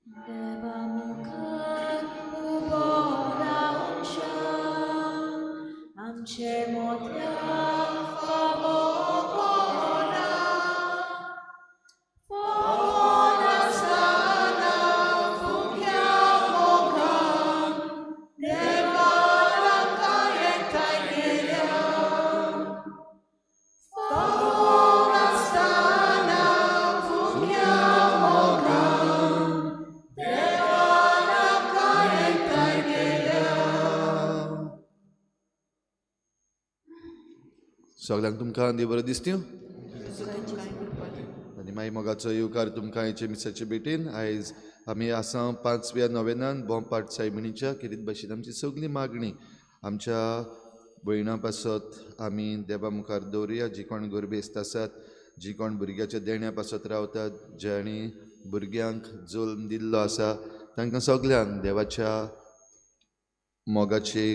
देवा मुखार उबो रावच्या आमचे मोत्याक फावो कोणा नासतना फुक्या मोगान देवान आमकां एकठांय केल्या. फावो नासतना फुक्या मोगान देवान आमकां एकठांय केल्या. सगल्यांक तुमकां देव बरें दिसता आनी मागीर मोगाचो येवकार तुमकां आयचे मिसाचे भेटेन. आयज आमी आसा पांचव्या नोवेनान बोंपाट सायबिणीच्या खेरीत भाशेन आमची सगळी मागणी आमच्या भयणां पासत आमी देवा मुखार दवरुया. जी कोण गरबेस्त आसात, जी कोण भुरग्याच्या देण्या पासत रावतात, ज्यांणी भुरग्यांक जल्म दिल्लो आसा, तांकां सगल्यांक देवाच्या मोगाचे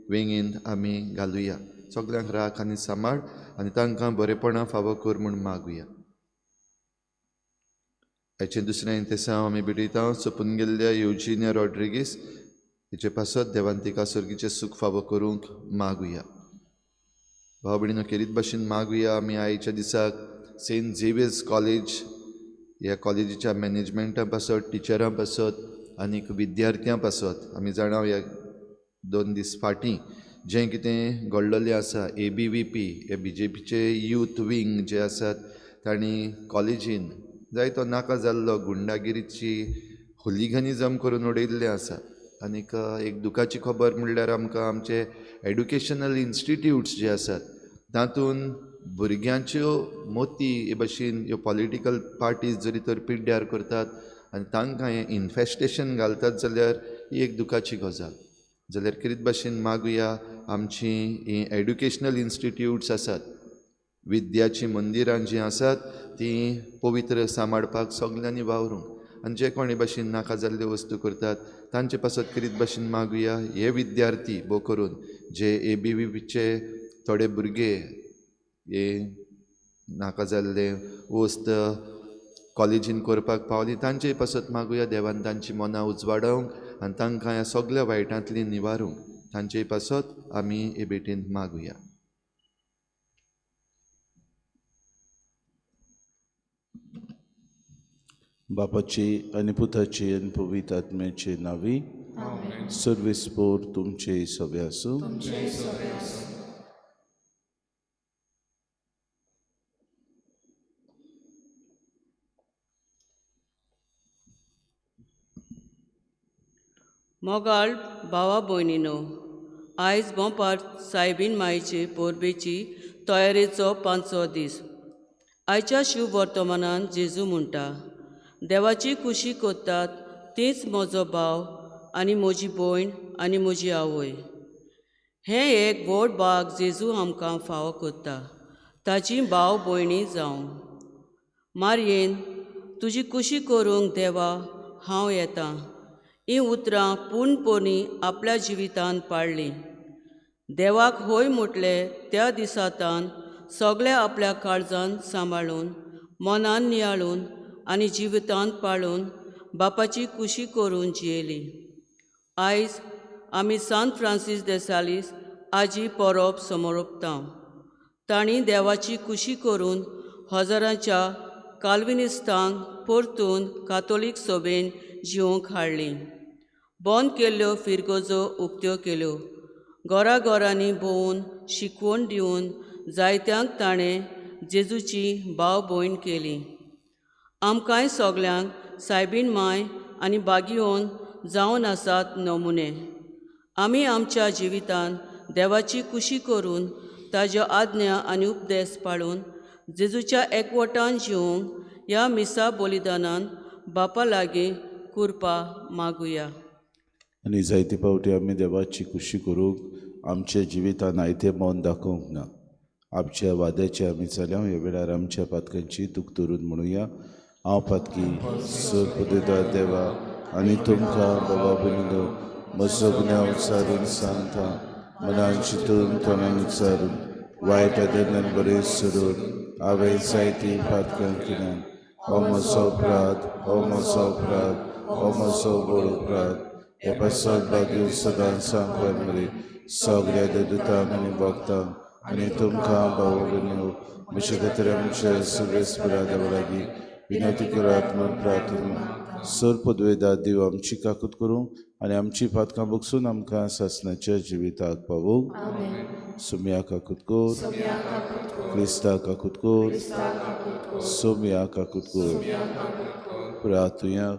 वेंगेंत आमी घालुया. सगल्यांक राख आनी सांबाळ आनी तांकां बरेपणां फावो कर म्हूण मागुया. हाचें दुसरें इंतेसांव आमी भेटयता सोंपून गेल्ल्या येवजिन्या रॉड्रिगीस हिचे पासत देवान तिका सर्गीचें सूख फावो करूंक मागुया. भाव भयणीनो खेरीत भाशेन मागुया आमी आयच्या दिसाक सेंट झेवियर्स कॉलेज ह्या कॉलेजीच्या मॅनेजमेंटा पासत, टिचरां पासत आनीक विद्यार्थ्यां पासत. आमी जाणा ह्या 2 दीस फाटीं जें कितें घडलेलें आसा, ए बी व्ही पी हे बी जे पीचे यूथ विंग जे आसात तांणी कॉलेजीन जायतो नाका जाल्लो गुंडागिरीची हुलिगनिजम करून उडयल्लें आसा. आनीक एक दुखाची खबर म्हणल्यार आमकां आमचे एड्युकेशनल इन्स्टिट्यूट्स जे आसात तातूंत भुरग्यांच्यो मोती हे भशेन ह्यो पॉलिटिकल पार्टीज जरी तर पिड्ड्यार करतात आनी तांकां हें इन्फेस्टेशन घालतात जाल्यार ही एक दुखाची गजाल. जाल्यार खेरीत भाशेन मागुया आमची हीं एड्युकेशनल इन्स्टिट्यूट्स आसात, विद्याचीं मंदिरां जीं आसात तीं पवित्र सांबाळपाक सगल्यांनी वावरूंक आनी जे कोणे भाशेन नाका जाल्ल्यो वस्तू करतात तांचे पासत खेरीत भाशेन मागुया हे विद्यार्थी भोव करून जे ए बी व्ही पीचे थोडे भुरगे हे नाका जाल्ले वस्त कॉलेजीन करपाक पावली तांचे पासत मागुया देवान तांची मनां उजवाडोवंक आनी तांकां ह्या सगल्या वायटांतली निवारूंक. तांचे पासत आमी हे भेटेन मागुया. बापाची आनी पुताची आनी पवित्र आत्म्याचे नांवी सर्वेस पोर तुमचे सगळे आसूं. मोगाळ भावा भयणीनो, आयज बोंपार सायबीन मायचे परबेची तयारेचो 5वो दीस. आयच्या शुभ वर्तमानान जेजू म्हणटा, देवाची खुशी करतात तीच म्हजो भाव आनी म्हजी भयण आनी म्हजी आवय. हें एक व्हड भाग जेजू आमकां फावो करता, ताची भाव भयणी जावं. मारयेन तुजी खुशी करूंक देवा हांव येतां, हीं उतरां पूर्णपणी आपल्या जिवितांत पाळ्ळीं. देवाक होय म्हटलें त्या दिसांतान सगळें आपल्या काळजान सांबाळून, मनान नियाळून आनी जिवितांत पाळून बापाची खुशी करून जियेली. आयज आमी सांत फ्रांसीस दे सालीस आजी परब समोरपता. तांणी देवाची खुशी करून हजारांच्या काल्विनिस्तांक परतून कातोलीक सभेन जिवंक हाडली. बंद केल्ल्यो फिरगजो उक्त्यो केल्यो. घरा घरांनी भोंवून शिकवण दिवन जायत्यांक ताणें जेजूची भाव भयण केली. आमकांय सगल्यांक सायबीन माय आनी बागियोन जावन आसात नमुने. आमी आमच्या जिवितांत देवाची खुशी करून ताज्यो आज्ञा आनी उपदेश पाळून जेजूच्या एकवटान जिवंक ह्या मिसा बलिदानान बापा लागीं कृपा मागुया. आनी जायते फावटी आमी देवाची खुशी करूंक आमच्या जिवितान आयतें मन दाखोवंक ना. आमच्या वाद्याचे आमी चल्या ह्या वेळार आमच्या पातकांची दूख धरून म्हणुया, हांव पातकी सरपुदेदा देवा आनी तुमकां बाबा भयणीनो म्हजो गुन्यांव विचारून सांगता, मनान चिंतून तोंडान विचारून वायट आदरान बरें सोडून हांवें जायतीं पातकां केल्यात. हो म्हजो अपराध, हो म्हजो अपराध, हो म्हजो बोळ उपरांत हे पासत भाग्य सदांच सांगपाक मरे सगळ्या देवदूतांक आनी भक्तांक आनी तुमकां भाव भयणींनो म्हजे खातीर आमच्या सर्वेस्परा देवा लागीं विनंती करात म्हूण प्रार्थना. सर पदवेदार देव आमची काकूत करूंक आनी आमची पातकां बगसून आमकां सासणाच्या जिविताक पावोवंक. सोम्या काकूत कर, क्रिस्ता काकूत कर, सोम्या काकूत कर. प्रार्थुया.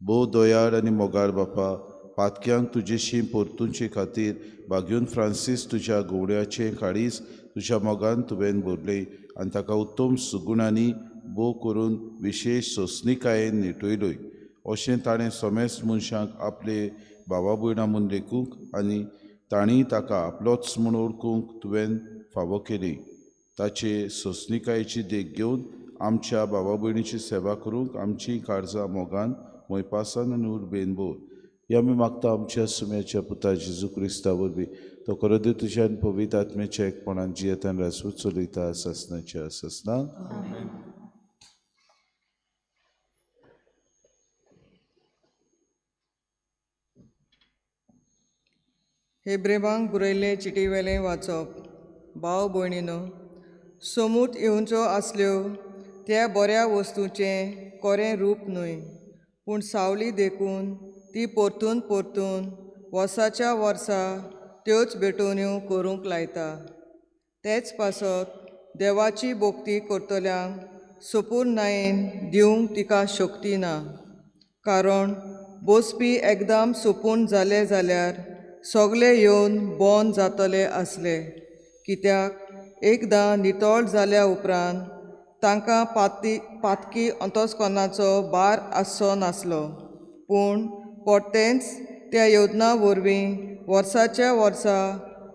भोव दयाळ आनी मोगाळ बापा, पातक्यांक तुजेशी परतुंचे खातीर भाग्यून फ्रांसीस तुज्या घोवड्याचें काळीज तुज्या मोगान तुवें भरलें आनी ताका उत्तम सुगुणांनी भोव करून विशेश सोंसणिकायेन नेटयलोय. अशें ताणें समेस्त मनशांक आपले भावा भयणां म्हूण लेखूंक आनी तांणी ताका आपलोच म्हूण वळखूंक तुवें फावो केली. ताचे सोंसणिकायेची देख घेवन आमच्या भावा भयणीची सेवा करूंक आमची काळजां मोगान मोयपासान आनी उर्बेन भर. हे आमी मागता आमच्या सुम्याच्या पुता जेजू क्रिस्ता वरवीं, तो करोदे तुज्या आनी पवित्र आत्म्याच्या एकपणान जियेतान राजवट चलयता सासणाच्या सासणाक. हेब्रेवांक बरयल्ले चिटीवेलें वाचप. भाव भयणीनो, सोमूत येवच्यो आसल्यो त्या बऱ्या वस्तूचें कोरें रूप न्हय, पूण सावली देखून ती परतून परतून वर्साच्या वर्सा त्योच भेटवण्यो करूंक लायता. तेच पासत देवाची भक्ती करतल्यांक सोपूर्णायेन दिवंक तिका शक्ती ना, कारण बसपी एकदम सोपून जाले जाल्यार सगळे येवन बंद जातले आसले. कित्याक एकदां नितळ जाल्या उपरांत तांकां पातकी अंतस्करणाचो भार आसचो नासलो, पूण परतेंच त्या योजना वरवीं वर्साच्या वर्सा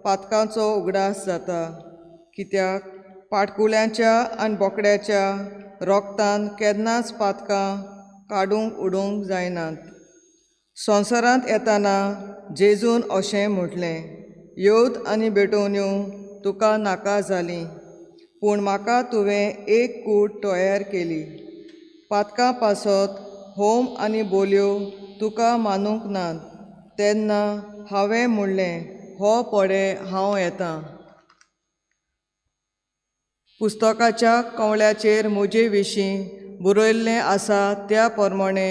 पातकांचो उगडास जाता. कित्याक पाटकुळ्यांच्या आनी बोकड्याच्या रोगतान केन्नाच पातकां काडूंक उडोवंक जायनात. संवसारांत येताना जेजून अशें म्हटलें, येवत आनी भेटवण्यो तुका नाका जाली, पूण म्हाका तुवें एक कूड तयार केली. पातकां पासत होम आनी बोलयो तुका मानूंक नात, तेन्ना हांवें म्हणलें, हो पडे हांव येतां. पुस्तकाच्या कंवळ्याचेर म्हजे विशीं बरयल्लें आसा त्या प्रमाणे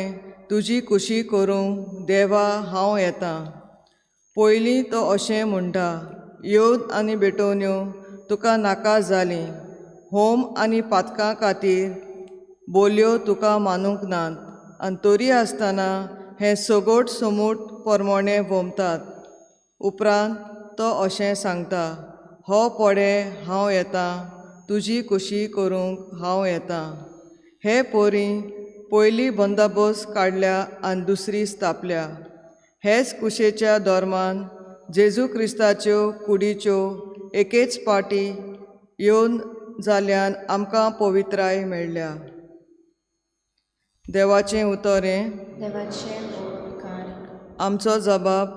तुजी खुशी करूंक देवा हांव येतां. पयलीं तो अशें म्हणटा, येवन आनी भेटवण्यो तुका नाका जाली, होम आनी पातकां खातीर बोलयो तुका मानूंक नात, आनी तरी आसतना हें सगट सोमूट प्रमाणे भोंवतात. उपरांत तो अशें सांगता, हो पडे हांव येतां, तुजी खुशी करूंक हांव येतां. हे पोरी पयली बंदोबस्त काडल्या आनी दुसरी स्थापल्या. हेच कुशेच्या धर्मान जेजू क्रिस्ताच्यो कुडीच्यो एकेच पाटी येवन जाल्यान आमकां पवित्राय मेळ्ळ्या. देवाचें उतर हें. आमचो जबाब,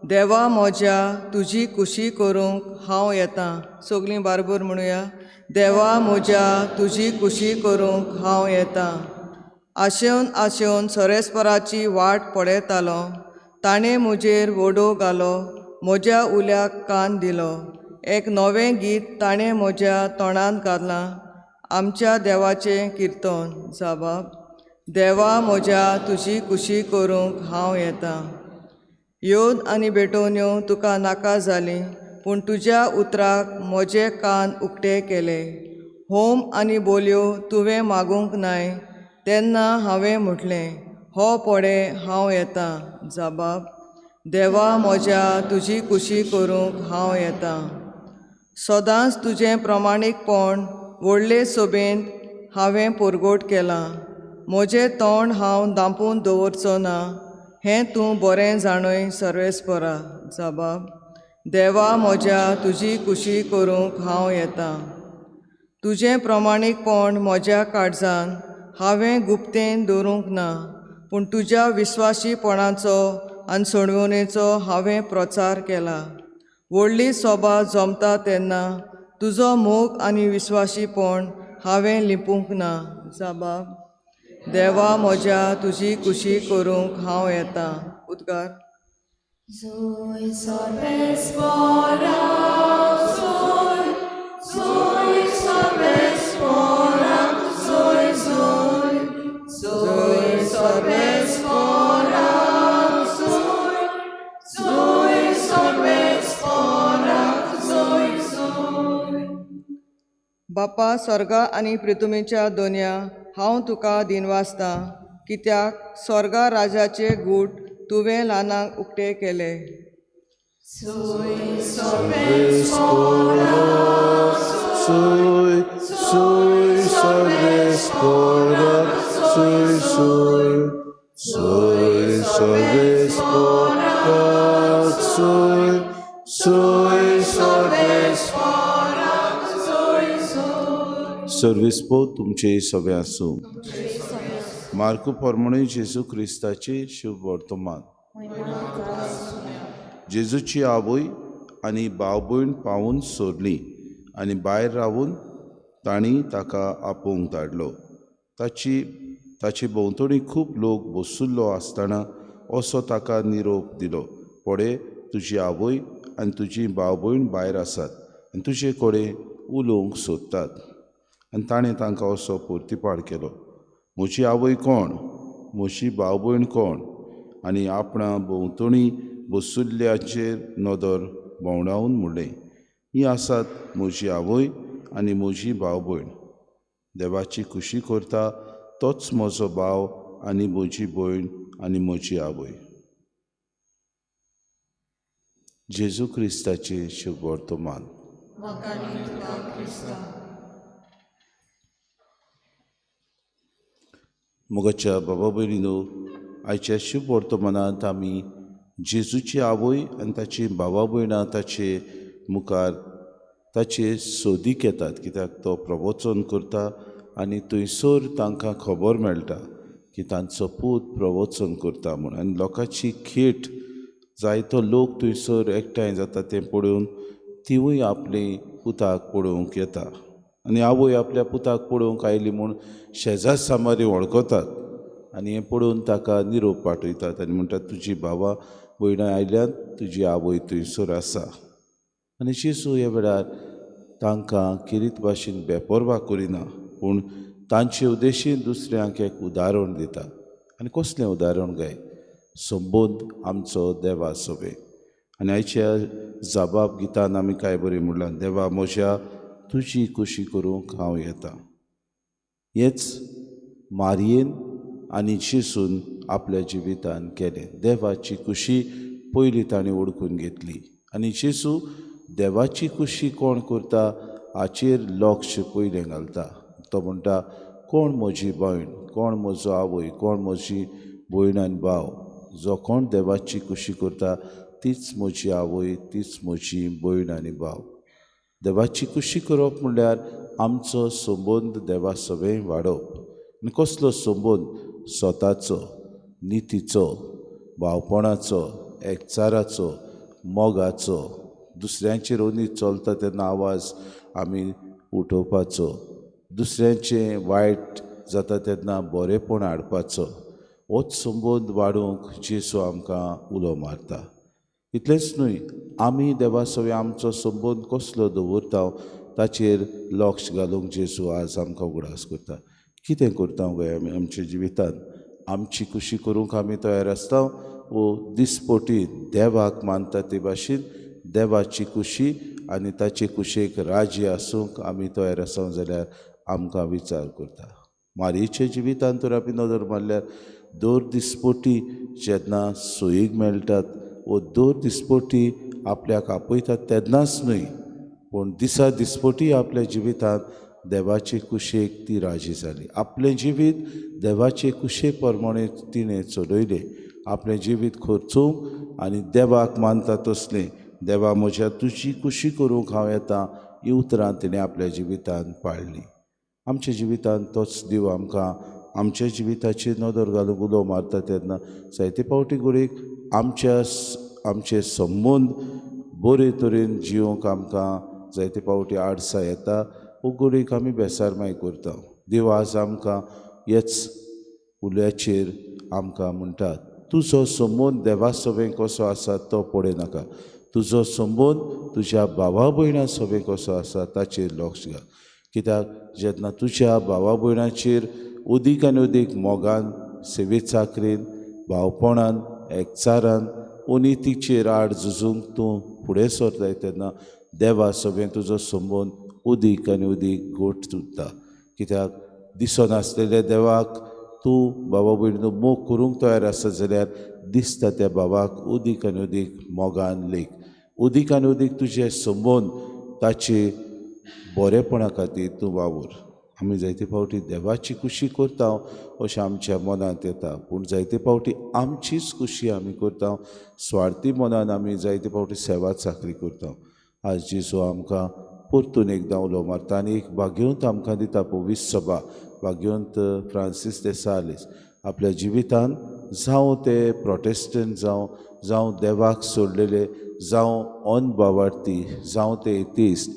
देवा म्हज्या तुजी खुशी करूंक हांव येतां. सगळीं बारबर म्हणुया, देवा म्हज्या तुजी खुशी करूंक हांव येतां. आशेवन आशेवन सरेस्पराची वाट पळयतालो, ताणें म्हजेर वडो घालो, म्हज्या उल्याक कान दिलो. एक नवें गीत ताणें म्हज्या तोंडांत घातलां, आमच्या देवाचें किर्तन. जबाब, देवा म्हज्या तुजी खुशी करूंक हांव येतां. येवन आनी भेटवण्यो तुका नाका जाली, पूण तुज्या उतराक म्हजे कान उक्ते केले. होम आनी बोलयो तुवें मागूंक नाय, तेन्ना हांवें म्हटलें, हो पडे हांव येतां. जबाब, देवा म्हज्या तुजी खुशी करूंक हांव येतां. सदांच तुजें प्रमाणीकपण व्हडले सोबेंत हांवें परगट केलां. म्हजें तोंड हांव दांपून दवरचो ना, हें तूं बरें जाणय सर्वेस्परा. जबाब, देवा म्हज्या तुजी खुशी करूंक हांव येतां. तुजें प्रमाणीकपण म्हज्या काळजान हांवें गुप्तेन दवरूंक ना, पूण तुज्या विस्वाशीपणाचो आनी सोडवणेचो हांवें प्रचार केला. व्हडली सोबा जमता तेन्ना तुजो मोग आनी विस्वाशीपण हांवें लिपूंक ना. जबाब, देवा म्हज्या तुजी कुशी करूंक हांव येता. उद्गार. बापा स्वर्गा आनी पृथ्वीच्या दोनया हांव तुका दिनवासता, कित्याक स्वर्गा राजाचे गूट तुवें ल्हानांक उक्ते केले. सर्वीस पो तुमचे सगळे आसूं. मार्कू परमणे जेजू क्रिस्ताचे शुभ वर्तमान. जेजूची आवय आनी भाव भयण पावून सोडली आनी भायर रावून तांणी ताका आपोवंक धाडलो. ताची भोंवतणी खूब लोक बसुल्लो आसतना असो ताका निरोप दिलो, पळय तुजी आवय आनी तुजी भाव भयण भायर आसात आनी तुजे कडेन उलोवंक सोदतात. आनी ताणें तांकां असो पोर्तिपाळ केलो, म्हजी आवय कोण, म्हजी भाव भयण कोण? आनी आपणा भोंवतणी बसुल्ल्याचेर नदर भोंवडावन म्हणलें, ही आसात म्हजी आवय आनी म्हजी भाव भयण. देवाची खुशी करता तोच म्हजो भाव आनी म्हजी भयण आनी म्हजी आवय. जेजू क्रिस्ताचें शुभ वर्तमान. मोगाच्या बाबा भयणीनो, आयच्या शुभ वर्तमानांत आमी जेजूची आवय आनी ताची भावा भयणां ताचे मुखार ताचे सोदीक येतात, कित्याक तो प्रवचन करता आनी थंयसर तांकां खबर मेळटा की तांचो पूत प्रवचन करता म्हूण. आनी लोकांची खेट जायतो लोक थंयसर एकठांय जाता तें पळोवन तिवूय आपले पुताक पळोवंक येता आनी आवय आपल्या पुताक पळोवंक आयली म्हूण शेजार सामारी वळखतात आनी हें पळोवन ताका निरोप पाठयतात आनी म्हणटात तुजी भावा भयणां आयल्यात, तुजी आवय थंयसर आसा. आनी जेजू ह्या वेळार तांकां किरीत भाशेन बेपर्वा करिना, पूण तांचे उद्देशीन दुसऱ्यांक एक उदाहरण दिता. आनी कसलें उदाहरण काय? संबंद आमचो देवा सोबे. आनी आयच्या जाबाब गितान आमी काय बरें म्हणलां, देवा म्हज्या तुजी खुशी करूंक हांव येता. हेच मारयेन आनी जेजून आपल्या जिवितान केलें. देवाची खुशी पयली ताणें ओळखून घेतली आनी जेजू देवाची खुशी कोण करता हाचेर लक्ष पयलें घालता. तो म्हणटा, कोण म्हजी भयण, कोण म्हजो आवय, कोण म्हजी भयण आनी भाव, जो कोण देवाची खुशी करता तीच म्हजी आवय, तीच म्हजी भयण आनी भाव. देवाची खुशी करप म्हणल्यार आमचो संबंद देवा सवें वाडोवप. आनी कसलो संबंद? स्वताचो, नितीचो, भावपणाचो, एकचाराचो, मोगाचो. दुसऱ्यांचेर ओनी चलता तेन्ना आवाज आमी उठोवपाचो, दुसऱ्यांचें वायट जाता तेन्ना बरेंपण हाडपाचो. होच संबंद वाडोवंक जेजू आमकां उलो मारता. इतलेंच न्हय, आमी देवा सवें आमचो संबंद कसलो दवरता ताचेर लक्ष घालूंक जेजू आज आमकां उगडास करता. कितें करता गो आमी आमच्या जिवितांत? आमची खुशी करूंक आमी तयार आसता वो दिसपोटी देवाक मानता ते भाशेन देवाची खुशी आनी ताचे खुशेक राजी आसूंक आमी तयार आसा जाल्यार आमकां विचार करता. मारयेच्या जिवितांत तर आमी नदर मारल्यार दर दिसपोटी जेन्ना सोयीक मेळटात वो दर दिसपोटी आपल्याक आपयतात तेन्नाच न्हय, पूण दिसा दिसपोटी आपल्या जिवितांत देवाचे कुशेक ती राजी जाली. आपलें जिवीत देवाचे कुशे प्रमाणे तिणें चलयलें. आपलें जिवीत खर्चूंक आनी देवाक मानता तसलें, देवा म्हज्या तुजी खुशी करूंक हांव येता, ही उतरां तिणें आपल्या जिवितांत पाळ्ळीं. आमच्या जिवितांत तोच देव आमकां आमच्या जिविताचेर नदर घालूंक उलो मारता तेन्ना जायते फावटी घडयेक आमचे संबंद बरे तरेन जिवंक आमकां जायते फावटी आडसां येता वो घडयेक आमी बेसारमाय करता. देव आज आमकां हेच उल्याचेर आमकां म्हणटा, तुजो संबंद देवा सवें कसो आसा तो पळय नाका, तुजो संबंद तुज्या भावा भयणा सवें कसो आसा ताचेर लक्ष घाल. कित्याक जेन्ना तुज्या भावा भयणाचेर उदीक आनी उदीक मोगान, सेवे चाकरेन, भावपणान, एकचारान अनितीचेर आड झुजूंक तूं फुडें सरताय तेन्ना देवा सवें तुजो संबंद उदीक आनी उदीक घट उरता. कित्याक दिसनासलेल्या देवाक तूं बाबा भयणीनो मोग करूंक तयार आसा जाल्यार दिसता त्या बाबाक उदीक आनी उदीक मोगान लेख, उदीक आनी उदीक तुजे संबंद ताचे बरेपणा खातीर तूं वावर. आमी जायते फावटी देवाची खुशी करता अशें आमच्या मनांत येता, पूण जायते फावटी आमचीच खुशी आमी करता, स्वार्थी मनान आमी जायते फावटी सेवा चाकरी करता. आज जेजू आमकां परतून एकदां उलो मारता आनी एक भाग्यवंत आमकां दिता, पवित्र सभा भाग्यवंत फ्रांसीस दे सालीस आपल्या जिवितान जावं ते प्रोटेस्टंट जावं, जावं देवाक सोडलेले, जावं अनबावार्थी, जावं ते एथिस्ट,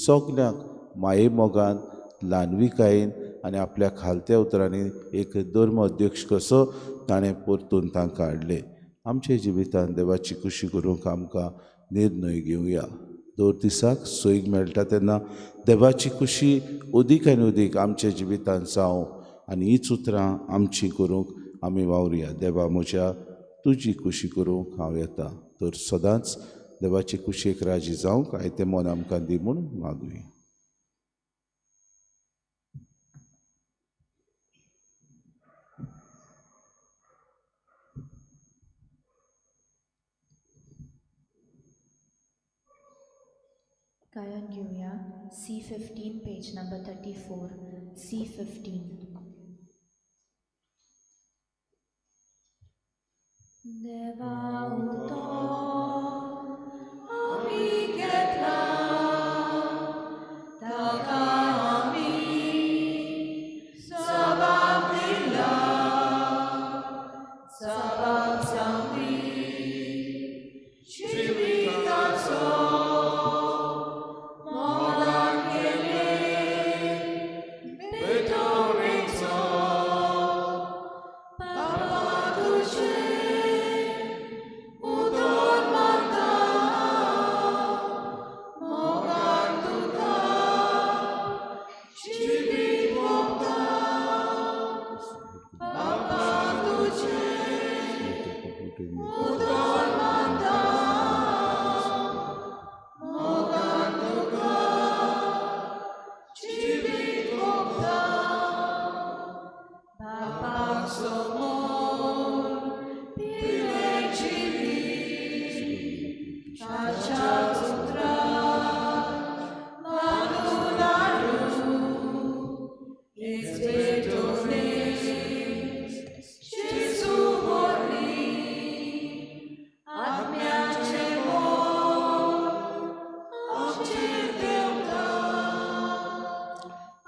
सगल्यांक माये मोगान, ल्हानविकायेन आनी आपल्या खालत्या उतरांनी एक धर्म अध्यक्ष कसो ताणें परतून तांकां हाडले. आमच्या जिवितान देवाची खुशी करूंक आमकां निर्णय घेवया. दर दिसाक सोयीक मेळटा तेन्ना देवाची खुशी उदीक आनी उदीक आमच्या जिवितान जावं आनी हीच उतरां आमची करूंक आमी वावरुया. देवा म्हज्या तुजी खुशी करूंक हांव येता. तर सदांच देवाची खुशयेक राजी जावंक आयतें मन आमकां दी म्हूण मागुया. गायन घेवया C15 page number 34, C15. देवा उतो आमी घेतला ताका आमी सबाब दिला, सबाब सांगली जिविताचो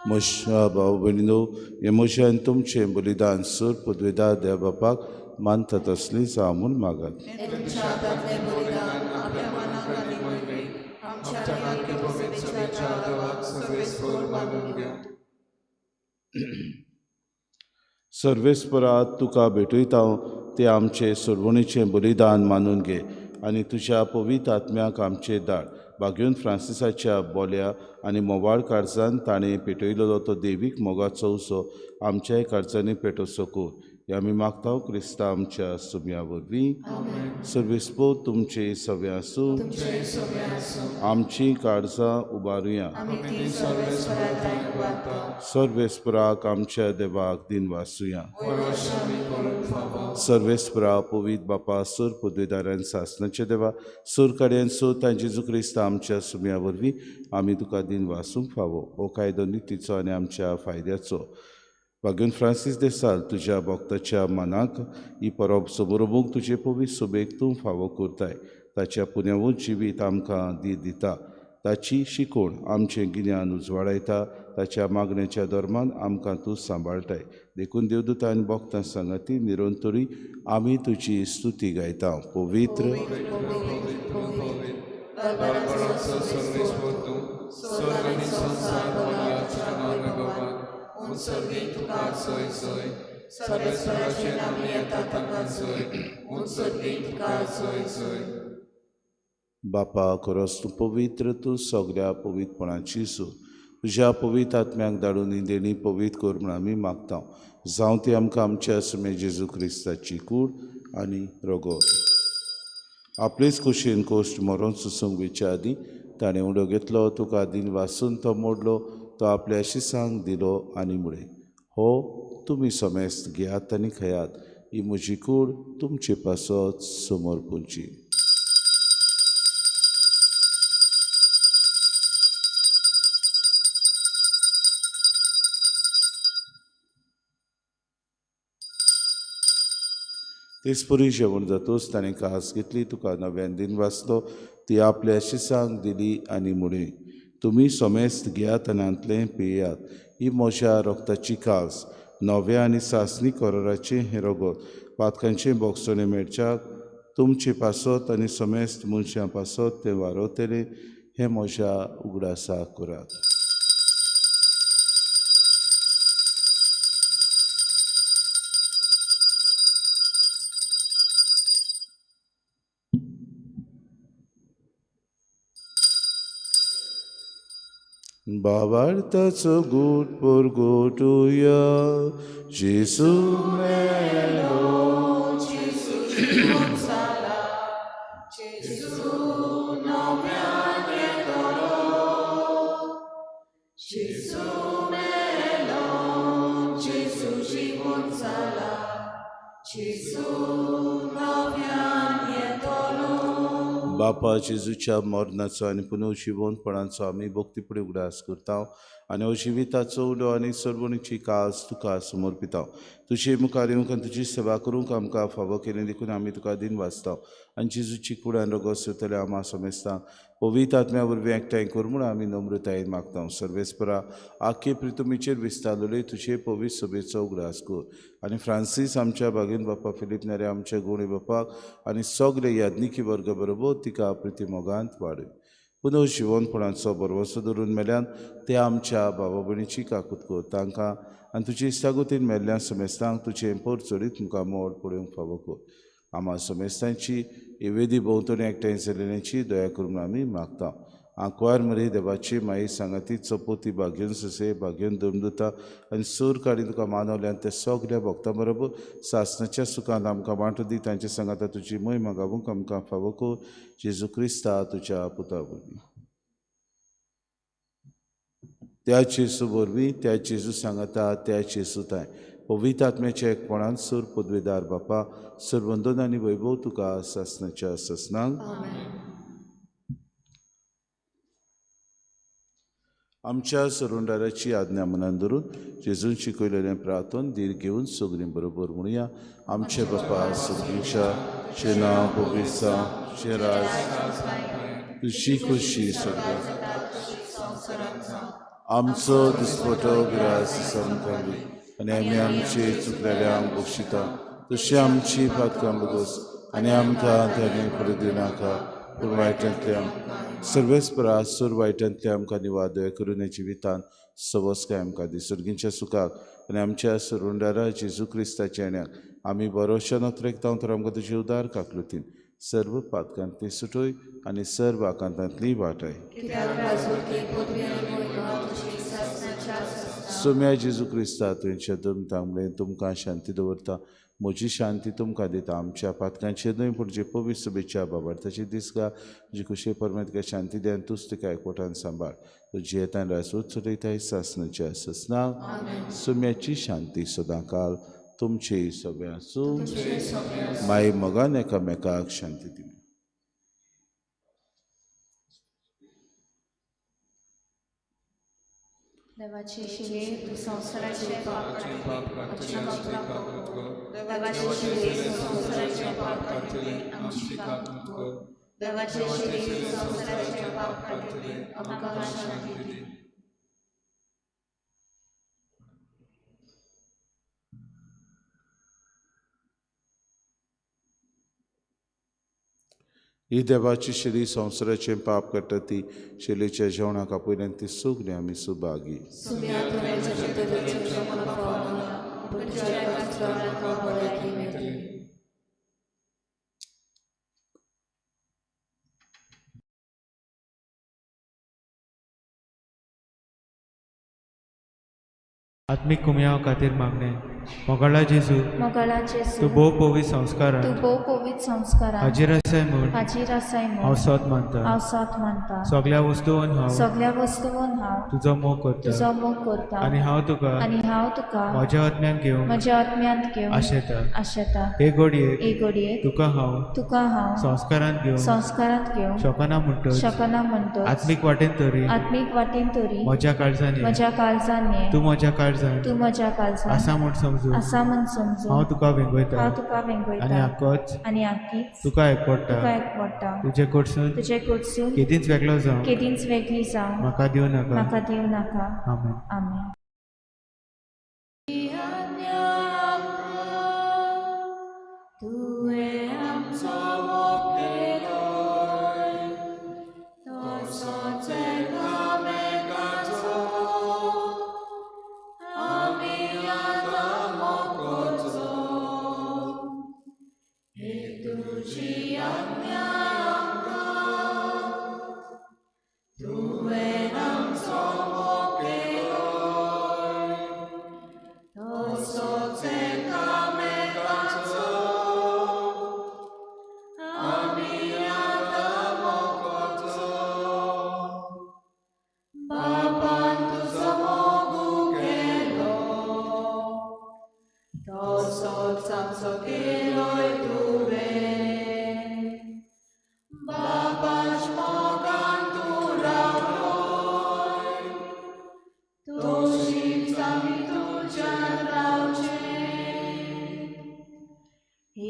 म्हज्या भाव भयणीनो, हें म्हजें आनी तुमचें बलिदान सूर पदवेदार देव बापाक मानता तसली जावं म्हूण मागात. सर्वेस्परा तुका भेटयता तें आमचें सोडवणीचें बलिदान मानून घे आनी तुज्या पवित्र आत्म्याक आमचें धाड. भाग्योन फ्रांसिसाच्या बोल्या आनी मोवाळ काळजान ताणें पेटयलेलो तो देवीक मोगाचो उसो आमच्याय काळजांनी पेटोवचो कर. हें आमी मागता क्रिस्ता आमच्या सुम्या वरवीं. सर्वेस्पो तुमचे सगळें आसूं. आमची काळजां उबारुया. सर्वेस्पराक आमच्या देवाक दिनवासुया. सर्वेस्परा पवित्र बापा सूर पदवेदारान सासनाचे देवा सूर कडेन सोद जेजू क्रिस्ता आमच्या सुम्या वरवीं आमी तुका दिनवासूंक फावो. हो कायदो नितीचो आनी आमच्या फायद्याचो. भाग्योन फ्रांसीस देसाल तुज्या भक्ताच्या मनाक ही परब समरोबूंक तुजे पवित्र सोबेक तूं फावो करताय. ताच्या पुण्यावूच जिवीत आमकां दी दिता. ताची शिकोवण आमचें गिन्यान उजवाडायता. ताच्या मागण्याच्या धर्मान आमकां तूं सांबाळटाय. देखून देवदूतां आनी भक्तां सांगाती निरंतरी आमी तुजी स्तुती गायता. पवित्र सर्वेस्पराचें आमी येता तांकां जोय उंच तुका जोय जोय. बापा खरोच तूं पवित्र, तूं सगळ्या पवित्रपणाची सूर. तुज्या पवित्र आत्म्याक धाडून ही देणी पवित्र कर म्हूण आमी मागता. जावं ती आमकां आमच्या सुमे जेजू क्रिस्ताची कूड आनी रगत. आपलेच कुशीन कोश्ट मरोन सुसूंक वेच्या आदीं ताणें उडो घेतलो, तुका दिन वासून तो मोडलो, तो आपल्या शिसांक दिलो आनी म्हळें, हो तुमी समेस्त घेयात आनी खेयात, ही म्हजी कूड तुमचे पासत समर्पूंची. तेचपरी जेवण जातूच ताणें कास घेतली, तुका नव्यान दिन वाचलो, ती आपल्या शिसांक दिली आनी म्हळें, तुमी समेस्त घेयात आनी हांतलें पियात, ही म्हज्या रक्ताची कास, नव्या आनी सासणी कराराचें हें रगत, पातकांचें बोगसणें मेळच्याक तुमचे पासत आनी समेस्त मनशां पासत तें वारवतलें, हें म्हज्या उगडासाक करात. बाबार्थाचो गूट परगटुया, जेजू मेलो, जेजू जिवन जाला, जेजू नव्यान येतलो, जेजू मेलो, जेजू जिवन जाला, जेजू नव्यान येतलो. बापा जेजूच्या मरणाचो आनी पुनर्जिवनपणाचो आमी भक्तीपुढे उगडास करता आनी हो जिविताचो उलो आनी सर्वणीची कास तुका समर्पिता. तुजे मुखार येवंक आनी तुजी सेवा करूंक आमकां फावो केली देखून आमी तुका दिन वाचता आनी जेजूची कूड आनी रगत सोदतले आमा समेस्तांक पवित्र आत्म्या वरवीं एकठांय कर म्हूण आमी नम्रतायेन मागता. सर्वेस्परा आखे प्रितुमीचेर विस्तारलेले तुजे पवित्र सभेचो उगडास कर आनी फ्रांसीस आमच्या बागेन बापा, फिलीप नेरे आमच्या गोणे बापाक आनी सगळे याज्ञिकी वर्ग बरोबर तिका प्रितीमोगांत वाडय. पुनर्जिवनपणाचो भरवंसो धरून मेल्यान ते आमच्या बाबा भयणीची काकूत कर, तांकां आनी तुजी इश्टागतीन मेल्ल्या समेस्तांक तुजें पोर चडीत मुखार मोड पळोवंक फावो कर. आमा समेस्तांची वेदी भोंवतणी एकठांय जाल्ल्यांची दया करून आमी मागता. आंकवार मरे देवाची माई सांगाती चपोती भाग्यन ससे भाग्यन दमदुता आनी सूर काडी तुका मानवल्यान ते सगल्या भक्तां बरोबर सासणाच्या सुखान आमकां वांटो दी. तांचे सांगाता तुजी मोहिमा गावूंक आमकां फावो कर, जेजू क्रिस्ता तुज्या पुता वरवीं. त्या जेजू वरवीं, त्या जेजू सांगाता, त्या जेजू ताय पवित्र आत्म्याच्या एकपणान सूर पदवेदार बापा, सरवंदन आनी वैभव तुका सासणाच्या सासणांक. आमच्या सरुंडाराची आज्ञा मनान धरून जेजून शिकयलेलें प्रार्थन धीर घेवन सगळीं बरोबर म्हणुया. आमचे बापा सगळींच्या, तुजें नांव पवित्र जावं, तुजें राज, तुजी खुशी सगळ्या, आमचो दिसपटो ग्रास आमकां दी आनी आमी आमचे चुकलेल्यांक बक्षिता तशी आमची पातकां बगस आनी आमकां ताणें फुडें दिनाका, पूण वायटांतल्या सर्वेस्परा सूर वायटांतल्या आमकां निवादय करून जिवितान सवस्काय आमकां दी. सर्गींच्या सुखाक आनी आमच्या सरुंडारा जेजू क्रिस्ताच्या येण्याक आमी बरोवच्या नत्रेकता तर आमकां तुजी उदार काकलुतीन सर्व पातकांतली सुटोय आनी सर्व आकांतांतली वाटाय. सोम्या जेजू क्रिस्ता तुमच्या दमता म्हणलें तुमकां शांती दवरता, म्हजी शांती तुमकां दिता. आमच्या पातकांचेर न्हय पूण जे पवित्र सभेच्या बाबार्थाची दिसका जी खुशे परमेत शांती दी आनी तूंच तिका एकवटान सांबाळ. तूं जियेतान राजवत चलयताय सासणाच्या सासणाक. सोम्याची शांती सदांकाल तुमचे सगळ्या आसूं. माई मोगान एकामेकाक शांती दिली. देवाचे शिले तूं संवसाराचे पाप काडटले, देवाचे शिले तूं संवसाराचे पाप काडटले, आमची काकूत कर. देवाचे शिले तूं संवसाराचे पाप काडटले, आमकां शांती दी. ही देवाची शिली संवसाराचें पाप काडटा ती शिलेच्या जेवणाक आपयल्यान ती सगळीं आमी सुभागी. पूण तुज्या एकाच दोळ्यान म्हाका भलायकी मेळटली. आत्मीक कुमयाव खातीर मागणें. मोगाळा जेजू, मोगाळा जेजू, तूं भोव पवित्र संस्कारान, तूं भोव पवित्र संस्कारान हाजीर आसाय म्हूण, हाजीर आसाय म्हूण हांव सोद मानता, हांव सोद मानता. सगळ्या वस्तून हांव, सगळ्या वस्तून हांव तुजो मोग करता, तुजो मोग करता आनी हांव तुका, आनी हांव तुका म्हज्या आत्म्यान घेवन, म्हज्या आत्म्यांत घेवन आशेता. आशेता. हे घडयेक, हे घडयेक तुका हांव, तुका हांव संस्कारांत घेवन, संस्कारांत घेवन शकना म्हणटच, शकना म्हणटच, आत्मीक वाटेन तरी, आत्मीक वाटेन तरी म्हज्या काळजान ये, म्हज्या काळजान ये, तूं म्हज्या काळजान, तूं म्हज्या काळजान आसा म्हूण समजून, आसा म्हूण समजून हांव तुका वेंगयता, हांव तुका वेंगयता आनी आकोच, आनी आकीच तुका एकवडटा, तुका एकवडटा. तुजे कडसून, तुजे कडसून केदींच वेगळो जावं, केदींच वेगळी जावं म्हाका दिवं नाका, म्हाका दिवं नाका. आमेन. आमेन. तुवें आमचो मोग केलोय, तसोच एकामेकाचो आमी आतां मोग करचो. एक तुजी आज्ञा आमकां, तुवें आमचो मोग केलोय, तसोच एकामेकाचो आमी आतां मोग करचो. बापान तुजो मोग केलो, तसोच आमचो केलोय तुवें. बापाच मोगान तूं रावलोय, तशीच आमी तुज्यान रावचें.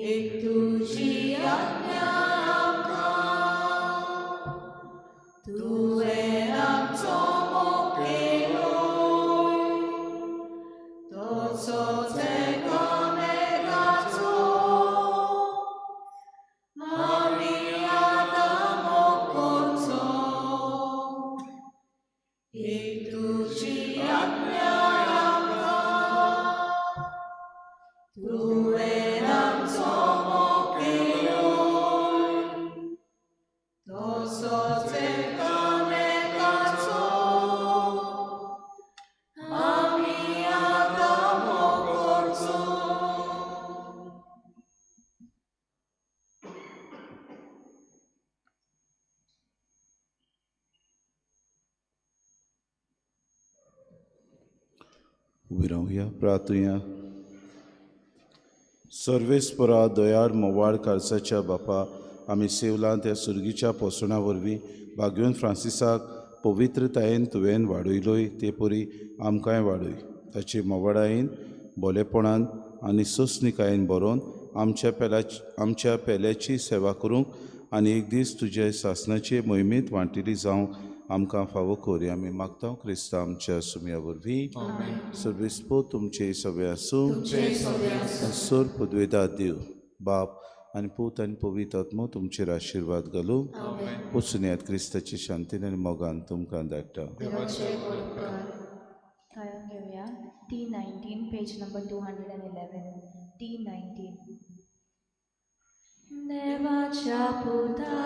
एक तुजी आज्ञा आमकां, तुवें आमचो मोग केलोय, तसोच एकामेकाचो आमी आतां मोग करचो. एक तुजी आज्ञा आमकां, तुवें आमचो मोग केलोय, तसोच एकामेकाचो आमी आतां मोग करचो. उबी रावया, प्रार्थुया. सर्वेस्परा दयाळ मोवाळ काळसाच्या बापा, आमी सेवलां त्या सुर्गीच्या पोसणा वरवीं भाग्योन फ्रांसिसाक पवित्रतायेन तुवें वाडयलोय ते परी आमकांय वाडय. ताचे मोवाळायेन, बोलेपणान आनी सोंसणिकायेन बरोवन आमच्या पेल्याची सेवा करूंक आनी एक दीस तुज्या सासणाचे मोहिमेंत वांटिली जावंक आमकां फावो कर. आमी मागता क्रिस्ता आमच्या सुमया वरवीं. सर्वेस्पो तुमचे सगळे आसूं. सर पदवेदा देव बाप आनी पूत आनी पवित्र आत्मो तुमचेर आशिर्वाद घालूं. वचून क्रिस्ताची शांतीन आनी मोगान तुमकां धाडटा. गायन घेवया T19, page number 211. T19. देवाच्या पुता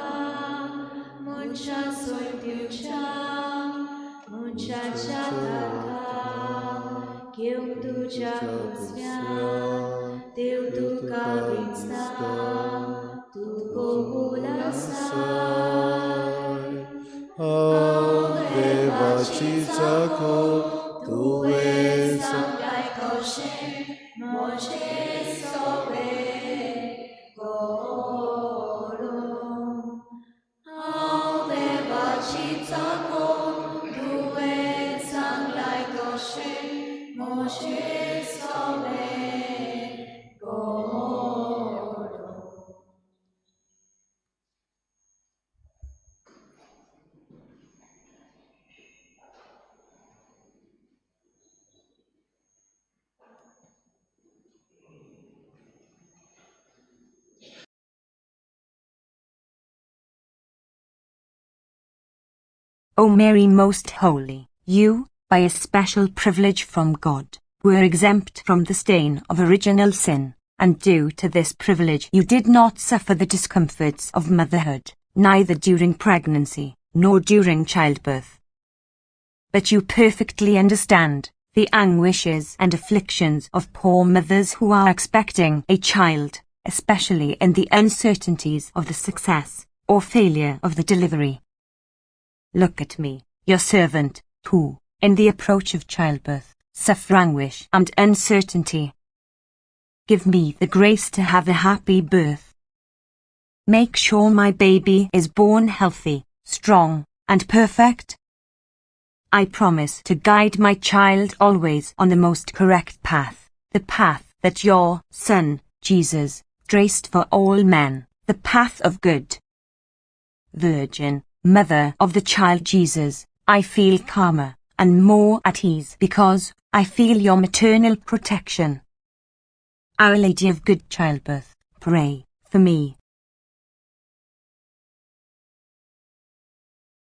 मनशा सोय दिवच्या मनशाच्या ताका घेवंक तुज्या कुसव्यान देव तुका विंचता, तूं कबूल आसाय. हांव देवाची चाखो तुवें सांगलाय कशें म्हजें सगळें करूं. हांव देवाची चाखो तुवें सांगलाय कशें म्हजें सगळें करूं. O Mary most holy, you, by a special privilege from God, were exempt from the stain of original sin, and due to this privilege you did not suffer the discomforts of motherhood, neither during pregnancy, nor during childbirth. But you perfectly understand the anguishes and afflictions of poor mothers who are expecting a child, especially in the uncertainties of the success or failure of the delivery. Look at me, your servant, who, in the approach of childbirth, suffer anguish and uncertainty. Give me the grace to have a happy birth. Make sure my baby is born healthy, strong, and perfect. I promise to guide my child always on the most correct path, the path that your Son, Jesus, traced for all men, the path of good. Virgin, Mother of the Child Jesus, I feel calmer and more at ease because I feel your maternal protection. Our Lady of Good Childbirth, pray for me.